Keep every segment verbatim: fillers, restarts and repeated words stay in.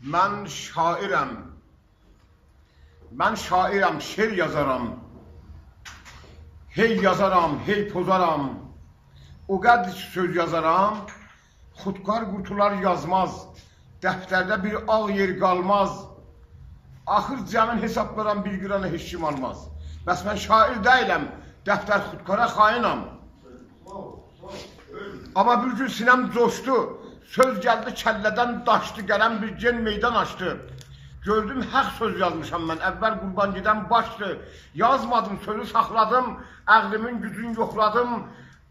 من شاعرم. من شاعرم، شعر یازارام. هی یازارام، هی پوزارام. او قدر کی سؤز یازارام، خودکار قورتولار یازماز. دفترده بیر آغ یئر قالماز. آخیر جمعین حسابلارام، بیر قیرانی هئچ کیم آلماز. بس من شاعر دئییلم، دفتر خودکارا خائنم. آمما بیر گون سینه‌م جوشدو، سؤز گلدی کله‌دن داشدی، قلم بیر گئن میدان آچدی. گؤردوم حق سؤز یازمیشام من، اول قوربان گئدن باشدی. یازمادیم، سؤزو ساخلادیم، عقلیمین گوجون یوخلادیم.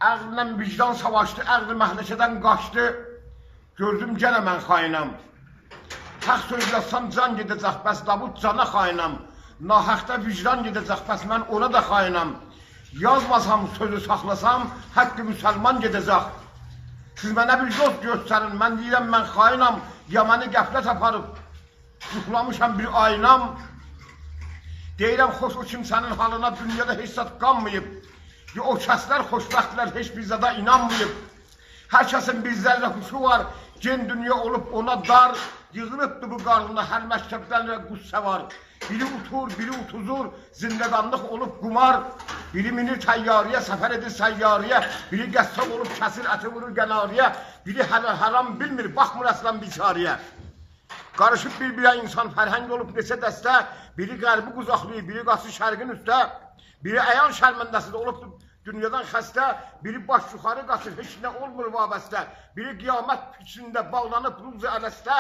عقلله وجدان ساواشدی، عقل مهلکه‌دن قاچدی. گؤردوم گئنه من خائنم. حق سؤز یازسام جان گئده‌جک، بس لابود جانا خائنم. ناحقده وجدان گئده‌جک، بس من اونا دا خائنم. یازماسام، سؤزو ساخلاسام، حق مسلمان گئده‌جک. سیز منه بیر یول گؤسترین، من دئییرم من خائنم، یا منی غفلت آپاریب، یوخلامیشام بیر آینام. دئییرم خوش او کیمسه‌نین حالینا، دونیادا هئچ زاد قانماییب. یا او کسلر خوشبختلر، هئچ بیر زادا اینانماییب. هر کسین بیر ذره هوشو وار، گئن دونیا اولوب اونا دار. ییغیلیبدی بو قارنینا هر مکتبدن غصه وار. بیری اوتور، بیری اوتوزور، زندگانلیق اولوب قومار. بیری مینیر طیاره‌یه، سفر ائدیر سیاره‌یه. بیری قصاب اولوب کسیر اتی، وورور قناره‌یه. بیری حلال حرام بیلمیر، باخمیر اصلا بیچاره‌یه. قاریشیب بیر-بیره اینسان، فرهنگ اولوب نئچه دسته. بیری غربی قوجاقلاییر، بیری قاچیر شرقین اوسته. بیری عیال شرمنده‌سیدیر، اولوب دونیادان خسته. بیری باش یوخاری قاچیر، هئچ نه اولمور وابسته. بیری قیامت فیکرینده باغلانیب روز السته.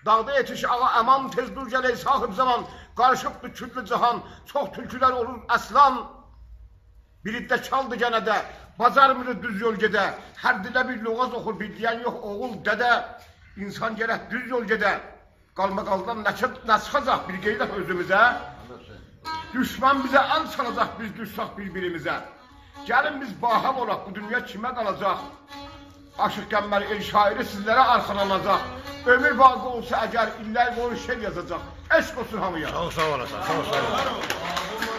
داغدا یئتیش آغا، امان، تئز دور گل ای صاحب زمان. قاریشیبدیر کلّ جهان، چوخ تولکولر اولور اصلان. بیری دکالدیر گئنه ده، باجارمیر دوز یول گئده. هر دیله بیر لغاز اوخور، بیر دئین یوخ اوغول، دده. اینسان گرک دوز یول گئده. قالماقالدان نه چیخ-، نه چیخاجاق، بیر قئییدک اؤزوموزه. دوشمن بیزه ال چالاجاق، بیز دوشسک بیر-بیریمیزه. گلین بیز باهم اولاق، بو دونیا کیمه قالاجاق؟ عاشیق قنبر ائل شاعری سیزلره آرخالاناجاق. عؤمور باقی اولسا اگر، ایللر بویو شعر یازاجاق. عشق اولسون هامییا. چوخ ساغ اولاسان، چوخ ساغ اولاسان.